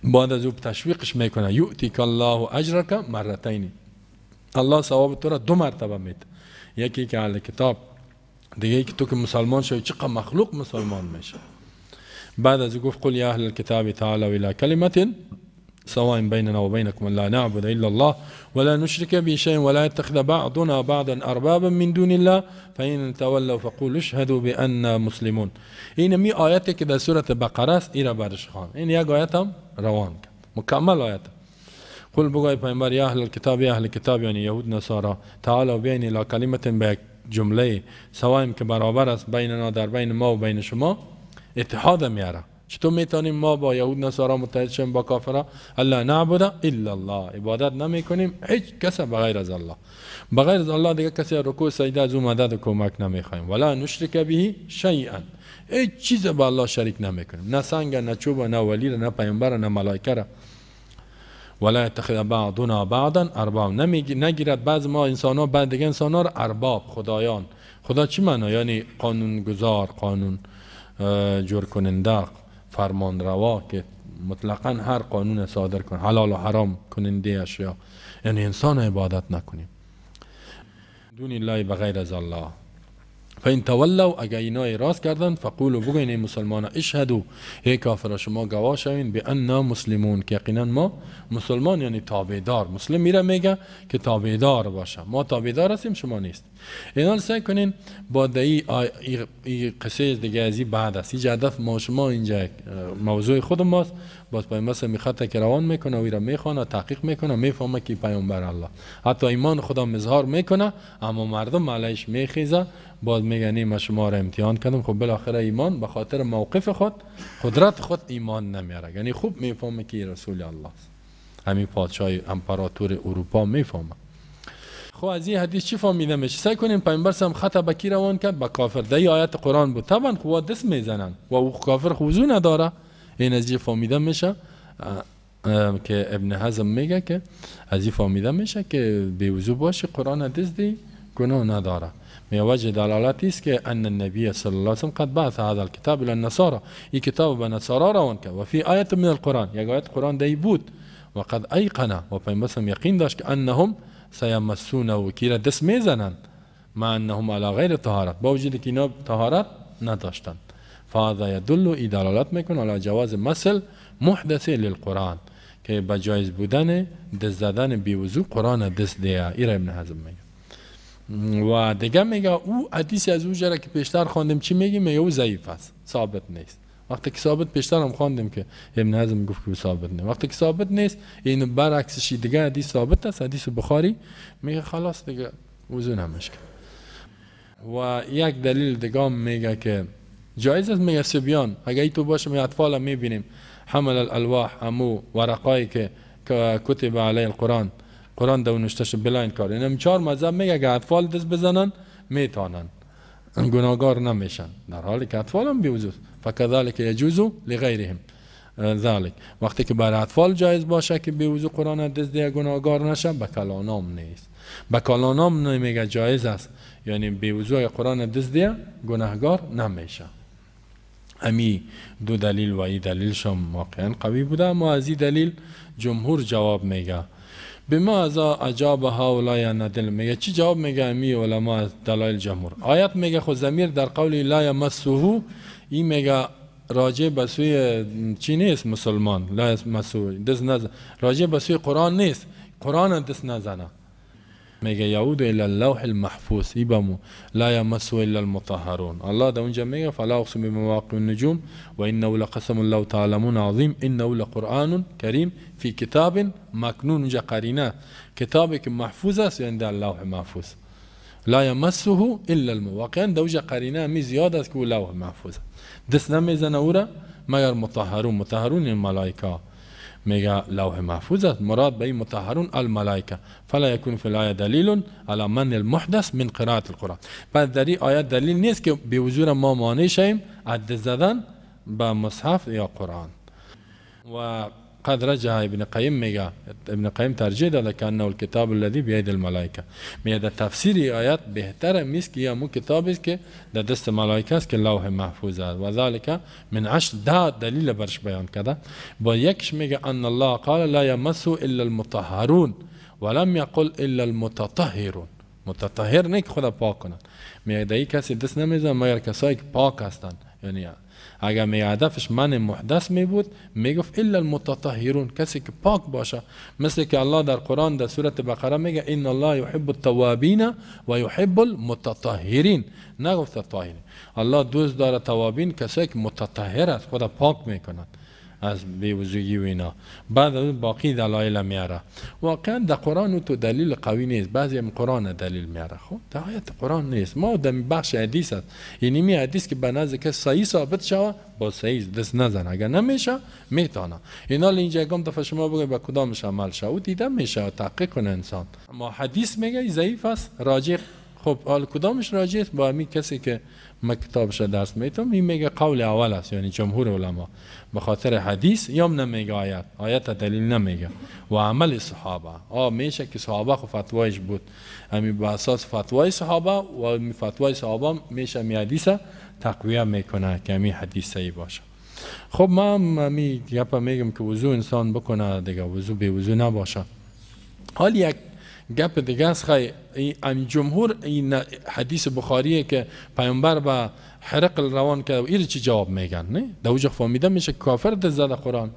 بعد از او تشویقش میکنه، یؤتیک الله اجرک مرتین. الله ثواب تو را دو مرتبه میده، یکی که اهل کتاب، دیگه که تو که مسلمان شوی چقدر مخلوق مسلمان میشه. بعد از او گفت قل یا اهل الكتاب تعالوا الى کلمة سواء بيننا وبينكم لا نعبد إلا الله ولا نشرك به شيئا ولا يتخذ بعضنا بعضا أربابا من دون الله فإن تولوا فقولوا اشهدوا بأننا مسلمون. این می آیتی که در سورة بقره است ایرا برش خوان. این یک آیت هم روان کرد، مکمل آیت. قل بگوی پیامبر یا اهل الکتاب، یا اهل کتاب یعنی یهود نصارا، تعالوا بیاین الی کلمة، به یک جمله سوایم که برابر است، بیننا در بین ما و بین شما اتحاد میاره. چطور میتونیم ما با یهود نصارا متحد شیم با کافرا؟ الا نعبد الا الله، عبادت نمیکنیم هیچ کس بغیر از الله، بغیر از الله دیگه کسی رکوع سجده از او مدد و کمک نمیخوایم. ولا نشرک به شیئا، هیچ چیز با الله شریک نمیکنیم، نه سنگ، نه چوب، نه ولی، نه پیامبر، نه ملائکه را. ولا يتخذ بعضنا بعضا ارباب، نگیرد بعض ما انسان ها بعد دیگه انسان ها را ارباب، خدایان. خدا چی معنا؟ یعنی قانونگذار، قانون جور کننده، فرمان روا که مطلقا هر قانون صادر کن، حلال و حرام کننده اشیا، یعنی انسان عبادت نکنیم دون الله بغیر از الله. فإن تولوا، اگر اینا اعراض کردن، فقولوا بگوین ای مسلمان، اشهدوا ای کافر شما گواه شوین بأننا مسلمون، که یقینا ما مسلمان یعنی تابعدار. مسلم میره میگه که تابعدار باشه، ما تابعدار هستیم شما نیست. اینا سعی کنین با دایی ای قصه دیگه از این بعد است. اینجا هدف ما شما اینجا موضوع خود ماست. باز پیامبر میخواد که روان میکنه و ایرا میخوانه، تحقیق میکنه، میفهمه که پیامبر الله، حتی ایمان خدا مظهار میکنه، اما مردم علیش میخیزه، باز میگه نه ما شما را امتحان کردم. خب بالاخره ایمان به خاطر موقف خود، قدرت خود ایمان نمیاره، یعنی خوب میفهمه که رسول الله است. همین پادشاه امپراتور اروپا میفهمه. خب از این حدیث چی فهمیده میشه؟ سعی کنیم پیامبر سم خط به کی روان کرد؟ به کافر. در آیت قرآن بود طبعا، خب دست میزنن و او کافر وضو نداره. این از این فهمیده میشه که ابن حزم میگه که از این فهمیده میشه که بی وضو باشه قرآن دست دی گناه نداره. می وجه دلالتی است که ان النبی صلی الله علیه و سلم قد بعث هذا الكتاب الى النصارى، این کتاب به نصارا روان کرد. و فی آیت من القرآن، یک آیت قرآن دی بود. و قد ایقن، و پیامبر یقین داشت که انهم سیمسونه، کی را دست میزنن، مع انهم علی غیر طهارت، با وجود که اینا طهارت نداشتند. فهذا يدل، ای دلالت میکنه علی جواز مثل محدث للقرآن، که با جایز بودن دست زدن بی وضو قرآن دست دیه. ایرا ابن حزم میگه. و دیگه میگه او حدیث از او جره که پیشتر خواندیم چی میگه؟ میگه او ضعیف است، ثابت نیست. وقتی که ثابت پیشتر هم خواندیم که ابن حزم گفت که ثابت نیست. وقتی که ثابت نیست، این برعکسش دیگه حدیث ثابت است، حدیث بخاری، میگه خلاص دیگه وضو نمیشه. و یک دلیل دیگه میگه که جایز است، میگه صبیان اگه ای تو باشه، می اطفال میبینیم حمل الالواح، امو ورقایی که کتب علی القرآن، قرآن دو نوشته بلا انکار. یعنی چهار مذهب میگه اگه اطفال دست بزنن میتونن، گناهگار نمیشن، در حالی که اطفال هم بی‌وضو. فکذلک یجوز لغیرهم ذلک. وقتی که برای اطفال جایز باشه که بی‌وضو قرآن دست دیگه گناهگار نشه، به کلانام نیست. به کلانام نمیگه جایز است، یعنی بی‌وضو اگه قرآن دست دیگه گناهگار نمیشه. امی دو دلیل و این دلیل شم واقعا قوی بوده، اما از این دلیل جمهور جواب میگه. بما از اجاب هؤلاء ندل، میگه چی جواب میگه امی علما از دلایل جمهور؟ آیت میگه خود ضمیر در قول لا یمسه، این میگه راجع به سوی چی نیست، مسلمان لا یمسه دست نزن، راجع به سوی قرآن نیست، قرآن دست نزنه. میگه یعود الی اللوح المحفوظ، ایبمو لا یمسه الا المطهرون. الله در اونجا میگه فلا اقسم بمواقع النجوم و انه لقسم لو تعلمون عظیم انه لقرآن کریم فی کتاب مکنون. اونجا قرینه کتابی که محفوظ است، یعنی در لوح محفوظ. لا یمسه الا المواقع، در اونجا قرینه می زیاد است که او لوح محفوظ دست نمیزنه او را مگر مطهرون. مطهرون ملائکه، میگه لوح محفوظ است، مراد به این مطهرون الملائکه. فلا یکون فی الآیه دلیل علی من المحدث من قرائة القرآن. پس در این آیت دلیل نیست که به حضور ما مانع شیم از دست زدن به مصحف یا قرآن. و قد رجع ابن قیم، میگه ابن قیم ترجیح داده که انه الکتاب الذی بید الملائکه. میگه در تفسیر آیت بهتر میست که یه کتابی است که در دست ملائکه است که لوح محفوظ است. و ذلک من عشر، ده دلیل برش بیان کرده. با یکش میگه ان الله قال لا یمسه الا المطهرون ولم یقل الا المتطهرون. متطهر نه که خدا پاک کنن. میگه در کسی دست نمیزنه مگر کسایی که پاک هستند، یعنی اگر می هدفش من محدث می بود میگفت الا المتطهرون، کسی که پاک باشه. مثل که الله در قرآن در سورة بقره میگه ان الله یحب التوابین و یحب المتطهرین، نگفت الطاهرین. الله دوست داره توابین، کسایی که متطهر است، خدا پاک میکنند از بی‌وضویی و اینا. بعد از باقی دلایل میاره. واقعا در قرآن تو دلیل قوی نیست، بعضی هم قرآن دلیل میاره. خب در آیت قرآن نیست، ما در بخش حدیث است. یعنی می حدیث که به نزد کس صحیح ثابت شوه با صحیح دست نزن، اگر نمیشه میتونه. اینا اینجا یکم دفعه شما بگید به کدامش عمل شه، او دیده میشه، تحقیق کنه انسان. اما حدیث میگه ضعیف است، راجع. خب حال کدامش راجع است؟ با همین کسی که ما کتابش درس میتم، این میگه قول اول است، یعنی جمهور علما به خاطر حدیث یام نمیگه آیت، آیت دلیل نمیگه و عمل صحابه. میشه که صحابه خو فتوایش بود، همین به اساس فتوای صحابه و فتوای صحابه میشه می حدیث تقویه میکنه که همین حدیث صحیح باشه. خب ما می گپ میگم که وضو انسان بکنه دیگه، وضو بی وضو نباشه. حال یک گپ دیگه است، خی این جمهور این حدیث بخاریه که پیامبر به حرقل روان کرد و ایره چی جواب میگن؟ نه در اوجه فهمیده میشه کافر دست زده قرآن.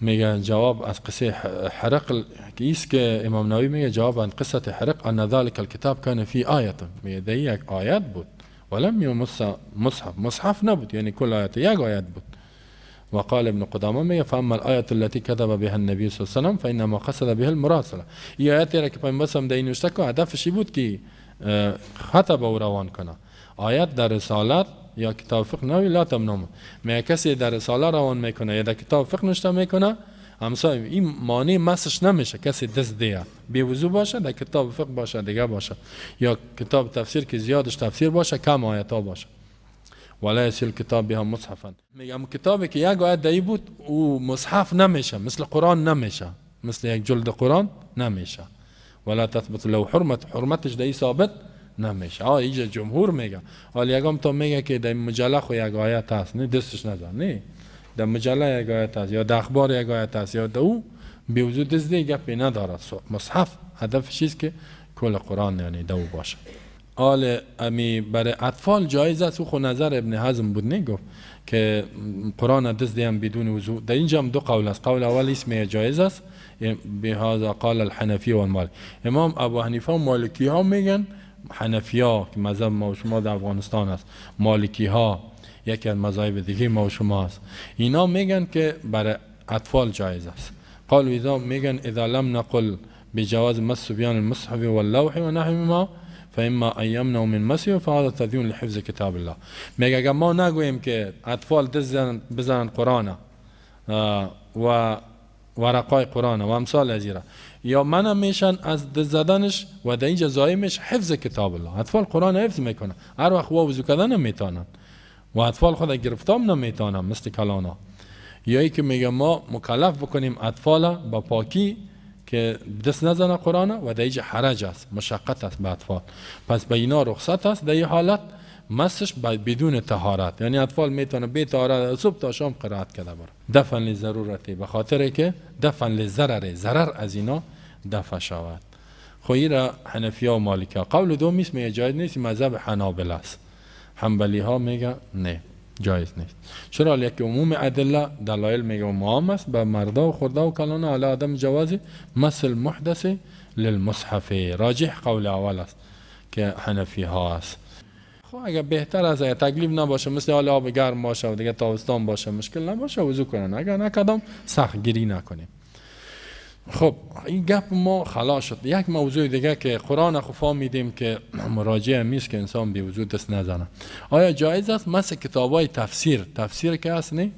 میگن جواب از قصه حرقل ایست که امام نووی میگه جواب عن قصة حرق ان ذلك الكتاب كان فيه آیه، میگه ده یک آیت بود ولم يمس مصحف، مصحف نبود، یعنی کل آیت یک آیت بود. وقال ابن قدامه میگه فاما الآیة التي كتب بها النبي صلى الله عليه وسلم فإنما قصد بها المراسله. این آیت را که پیامبر صلی الله علیه و نوشته که هدفش بود که خط به او روان کنه. آیت در رسالت یا کتاب فقه نوی لا تمنم، میگه کسی در رساله روان میکنه یا در کتاب فقه نوشته میکنه، همسایه این مانع مسش نمیشه کسی دست دیه بی وضو باشه، در کتاب فقه باشه دیگه باشه، یا کتاب تفسیر که زیادش تفسیر باشه کم آیت ها باشه. ولا يصير الكتاب بها مصحفا. میگم کتابی که یک آیت دایی بود او مصحف نمیشه، مثل قرآن نمیشه، مثل یک جلد قرآن نمیشه. ولا تثبت له حرمت، حرمتش دایی ثابت نمیشه. اینجا جمهور میگه. حالا یکم تا میگه که در مجله خو یک آیت هست، نه دستش نزن، نه در مجله یک آیت هست یا در اخبار یک آیت هست یا در او بی وضو دست دیگه گپی نداره. مصحف هدفش چیست که کل قرآن یعنی دو باشه. آل امی برای اطفال جایز است. او خو نظر ابن حزم بود، نگفت که قرآن دست دیم بدون وضو. در اینجا هم دو قول است. قول اول اسم جایز است، به هذا قال الحنفی و المالکی. امام ابو حنیفه و مالکی ها میگن، حنفی ها که مذهب ما و شما در افغانستان است، مالکی ها یکی از مذاهب دیگه ما و شما است، اینا میگن که برای اطفال جایز است. قالوا اذا میگن اذا لم نقل بجواز مس صبيان المصحف واللوح ونحو ما فاما ان يمنعوا من مسه فهذا تضييع لحفظ كتاب الله. میگه اگر ما نگوییم که اطفال دست بزنن قرآن و ورقای قرآن و امثال از ایرا، یا منع میشن از دست زدنش و در اینجا ضایع میشه حفظ کتاب الله. اطفال قرآن حفظ میکنن، هر وقت وضو کردن نمیتونن و اطفال خود گرفتام نمیتونن مثل کلانا. یا ای که میگه ما مکلف بکنیم اطفال با پاکی که دست نزنه قرآن و در اینجا حرج است، مشقت است به اطفال، پس به اینا رخصت است در این حالت مسش بدون طهارت، یعنی اطفال میتونه بی طهارت صبح تا شام قرائت کرده بره. دفن لضرورتی، به خاطر که دفن لضرر، ضرر از اینا دفع شود. خو ایرا حنفی ها و مالکی ها. قول دوم اسم جایز نیست، مذهب حنابله است. حنبلی ها میگه نه جایز نیست. چرا؟ یک عموم ادله دلایل میگه عام است به مردا و خرده و کلانه علی عدم جواز مس المحدث للمصحف. راجح قول اول است که حنفی ها است. خب اگر بهتر از اگر تکلیف نباشه، مثل حال آب گرم باشه و دیگه تابستان باشه، مشکل نباشه وضو کنن، اگر نکدام سخت گیری نکنیم. خب این گپ ما خلاص شد. یک موضوع دیگه که قرآن خو فهمیدیم که مراجعه میست که انسان بی وضو دست نزنه. آیا جایز است مثل کتابای تفسیر، تفسیر که هست نه،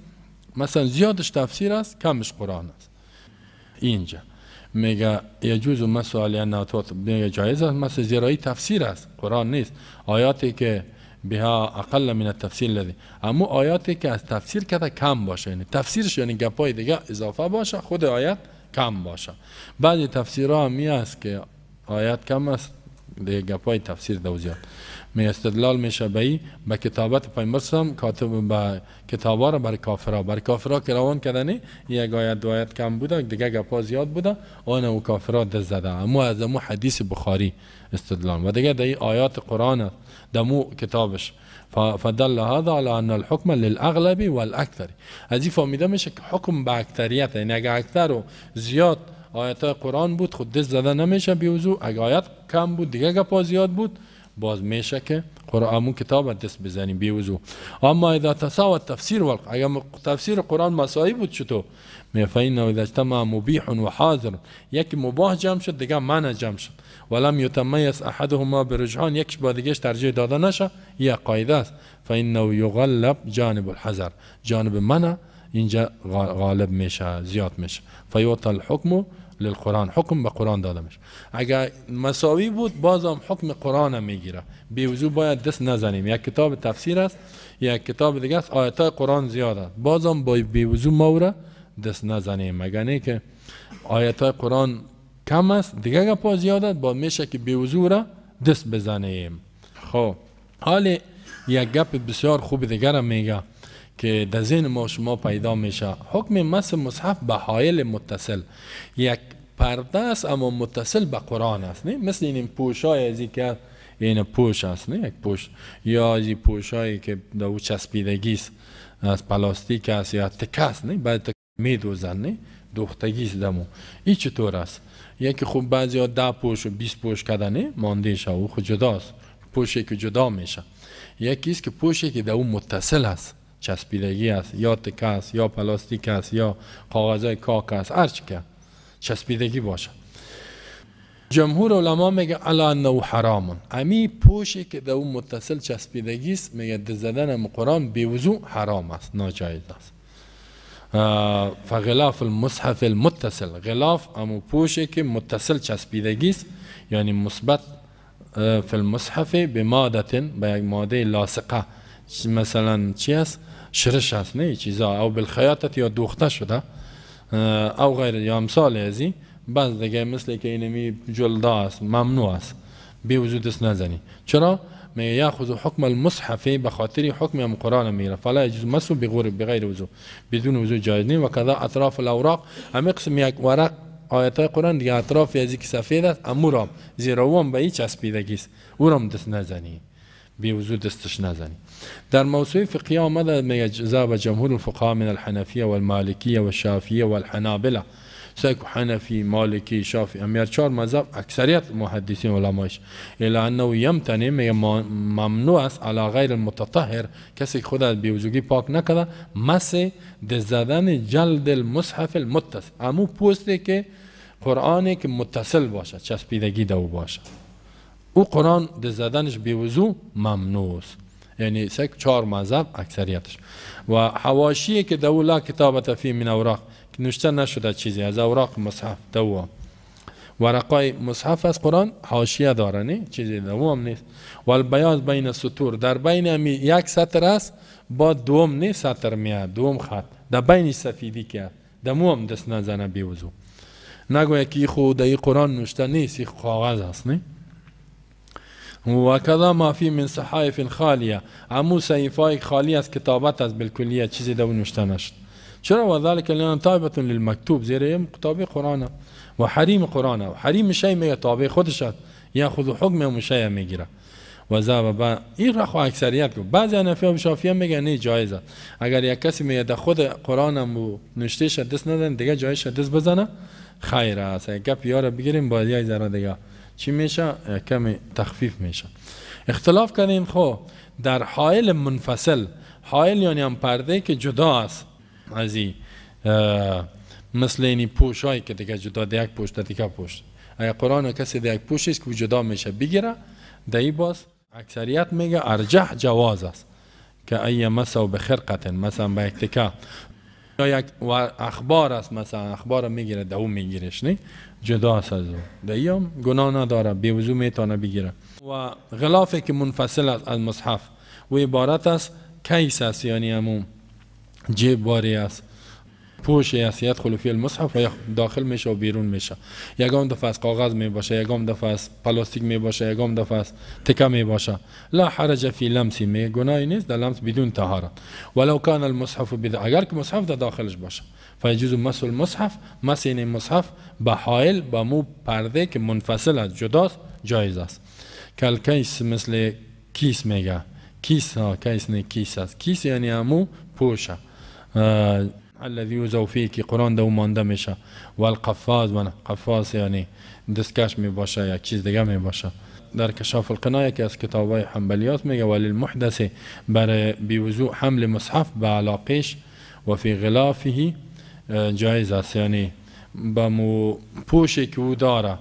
مثلا زیادش تفسیر است کمش قرآن است. اینجا میگه یجوز مسح لانه میگه جایز است مثل زیرایی تفسیر است، قرآن نیست. آیاتی که بها اقل من التفسیر الذي، اما آیاتی که از تفسیر کده کم باشه، یعنی تفسیرش یعنی گپای دیگه اضافه باشه، خود آیت کم باشه. بعضی تفسیرها می است که آیت کم است دیگه گپای تفسیر دو زیاد. می استدلال میشه به به کتابت پیامبر صلی کاتب به کتابا را بر کافرا، بر کافرا که روان کردنی یک آیت دو آیت کم بوده، دیگه گپا زیاد بوده، آن او کافرا دست زده. اما از مو حدیث بخاری استدلال و دیگه در آیات قرآن دمو کتابش. فدل هذا على ان الحكم للاغلب والاكثر. از این فهمیده میشه که حکم به اکثریت، یعنی اگه اکثر و زیاد آیات قرآن بود خود دست زده نمیشه بی وضو، اگه آیات کم بود دیگه گپا زیاد بود باز میشه که قرآن کتاب دست بزنیم بی وضو. اما اذا تساوى التفسير اگه تفسیر قرآن مساوی بود چطور؟ فإنه اذا اجتمع مبيح وحاضر، یک مباح جمع شد دیگه منع جمع شد، ولم يتميز احدهما برجحان، یکش با دیگهش ترجیح داده نشه، یک قاعده است. فإنه یغلب جانب الحذر، جانب منع اینجا غالب میشه، زیاد میشه. فیعطى الحكم للقرآن، حکم به قرآن داده میشه. اگر مساوی بود بازم حکم قرآن میگیره، بی وضو باید دست نزنیم. یک کتاب تفسیر است، یک کتاب دیگه است، آیات قرآن زیاد است، بازم با بی وضو ما دست نزنیم. اگر نه که آیات قرآن کم است دیگه گپا زیاد است، با میشه که بی وضو را دست بزنیم. خب حال یک گپ بسیار خوب دیگه میگه که در ذهن ما شما پیدا میشه، حکم مس مصحف به حایل متصل، یک پرده است اما متصل به قرآن است، نه مثل این پوشای ازی که این پوش است، نه یک پوش یا از پوشایی که در او چسبیدگی است، از پلاستیک است یا تکه است، نه بعد تکه میدوزن، نه دوختگی است دمو. این چطور است؟ یکی خب بعضیا 10 پوش و 20 پوش کردن مانده شه، او خود جداست، پوشی که جدا میشه. یکی است که پوشی که در او متصل است، چسبیدگی است، یا تکه است یا پلاستیک است یا کاغذهای کاک است، هر چی که چسبیدگی باشه. جمهور علما میگه علی انه حرام، امی پوشی که در او متصل چسبیدگی است، میگه دست زدن قرآن بی وضو حرام است، ناجایز است. فغلاف المصحف المتصل، غلاف امو پوشی که متصل چسبیدگی است، یعنی مثبت فی المصحف بماده، به یک ماده لاصقه، مثلا چی است؟ شرش است، نه چیزا، او بالخیاطت یا دوخته شده او غیر یا امثال ازی. بعض دیگه مثل که اینمی جلدا است، ممنوع است، بی وضو دست نزنی. چرا؟ میگه یاخذ حکم المصحف، به خاطر حکم قرآن میگیره، فلا يجوز مسه بغیر وضو، بدون وضو جایز نیست. و کذا اطراف الاوراق، همه قسم یک ورق آیات قرآن دیگه اطراف ازی که سفید است، امورام زیرا هم به این چسبیدگی است، او را دست نزنی، بی وضو دستش نزنی. در موضوع فقهی آمده میگه ذهب جمهور الفقهاء من الحنفیه والمالکیه والشافعیه والحنابله، سایک حنفی، مالکی، شافعی، امیر چهار مذهب اکثریت محدثین علمایش، الا انه یمتنع، میگه ممنوع است علی غیر المتطهر، کسی که خود از بی‌وضوگی پاک نکرده، مس دست زدن جلد المصحف المتصل، امو پوستی که قرآنی که متصل باشه، چسبیدگی دو باشه، او قرآن دست زدنش بی‌وضو ممنوع است. یعنی سک چهار مذهب اکثریتش. و حواشی که دو لا کتابت فی من اوراق، که نوشته نشده چیزی از اوراق مصحف، دو ورقای مصحف از قرآن حاشیه داره، نه چیزی دو هم نیست. و البیاض بین سطور، در بین امی یک سطر است با دوم نه سطر میاد، دوم خط در بین سفیدی که دمو هم دست نزنه بی وضو، نگوید که خو در قرآن نوشته نیست، این کاغذ است، نه. و کذا ما فی من صحائف خالیه، امو صحیفه خالی از کتابت از بالکلیه، چیزی دو نوشته نشد. چرا؟ و ذلك لأن تابعة للمکتوب، زیرا تابع قرآن و حریم قرآن و حریم شی میگه تابع خودش است، یاخذ حکم شی میگیره. و ذهب این را خو اکثریت گفت. بعضی حنفی و شافعی میگن نه جایزه، اگر یک کسی میگه در خود قرآن هم نوشته دست ندن دیگه جایش دست بزنه خیر است. گپ یارو بگیریم باید یک ذره دیگه چی میشه، کمی تخفیف میشه. اختلاف کردیم خو در حائل منفصل، حائل یعنی هم پرده که جدا است از این، مثل اینی پوشایی که دیگه جدا، یک پوش دیگه پوش، اگر قرآن کسی دیگه پوش است که جدا میشه بگیره، دی باز اکثریت میگه ارجح جواز است که ای مسو به خرقت، مثلا به یک تکه یا یک اخبار است، مثلا اخبار میگیره دو میگیرش، نه جدا است از او، دی هم گناه نداره، بی وضو میتونه بگیره. و غلافی که منفصل است از مصحف و عبارت است کیس است، یعنی همون جیب باری است، پوشی است یدخل فی المصحف و داخل میشه و بیرون میشه. یگام دفعه از کاغذ میباشه، یگام دفعه از پلاستیک میباشه، یگام دفعه از تکه میباشه. لا حرج فی لمسی، می گناهی نیست در لمس بدون طهارت. ولو کان المصحف اگر که مصحف در داخلش باشه فیجوز مس المصحف، مس این مصحف به حائل با مو پرده که منفصل است جداست جایز است. کالکیس مثل کیس میگه، کیس ها کیس نه کیس است، کیس یعنی امو پوشه الذي یوزع فيه که قرآن دو مانده میشه. والقفاز و قفاز یعنی دستکش می باشه یا چیز دیگه می باشه. در کشاف القناع که از کتابای حنبلیات میگه وللمحدث برای بیوضوع حمل مصحف به علاقش و فی غلافه جایز است، یعنی با مو پوشی که او داره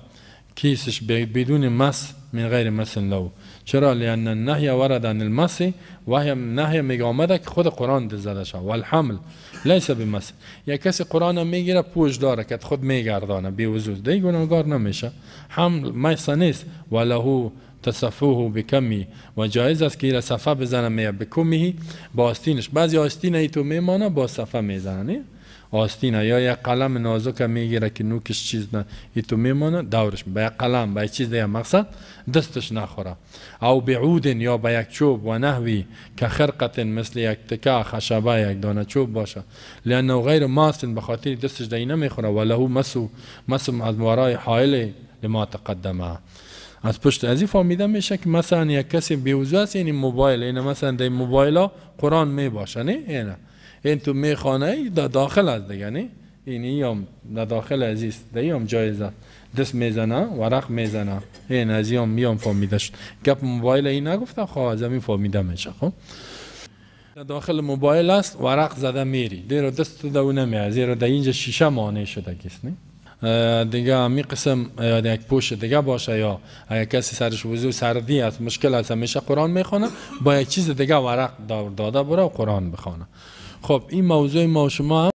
کیسش بدون مس من غیر مس له. چرا؟ لأن النهي ورد عن المس وهي نهی میگه آمده که خود قرآن زده شد. والحمل لیس بمس، یا کسی قرآن میگیره پوش داره که خود میگردانه بی وضو دیگه گناهکار نمیشه، حمل مس نیست. وله تصفوه بکمی و جایز است که ایره صفحه بزنه میگه بکمیه با آستینش. بعضی آستین ای تو میمانه با صفحه میزنه آستینه، یا یک قلم نازک میگیره که نوکش چیز نه ای تو میمانه دورش با یک قلم با یک چیز دیگه مقصد دستش نخوره. او بعود یا با یک چوب و نحوی که خرقت مثل یک تکه خشبه یک دانه چوب باشه، لانه غیر ماس به خاطر دستش دی نمیخوره. وله مسو مسم از ورای حائل لما تقدمه. از پشت از این فهمیده میشه که مثلا یک کسی بی‌وضو است یعنی موبایل، اینه مثلا در موبایل قرآن میباشه نه، اینه این تو میخوانه در داخل است دیگه نه، اینی هم در داخل عزیز در هم جایزه دست میزنه ورق میزنه، این از هم میام فهمیده شد. گپ موبایل این نگفتم خب از همین فهمیده میشه. خب در داخل موبایل است ورق زده میری دیر دست دو نمیاد، زیرا در اینجا شیشه مانع شده کس نه دیگه. همی قسم یا یک پوش دیگه باشه، یا اگر کسی سرش وضو سردی است مشکل است همیشه قرآن میخوانه با یک چیز دیگه ورق داده بره و قرآن بخوانه. خب این موضوع ما و شما.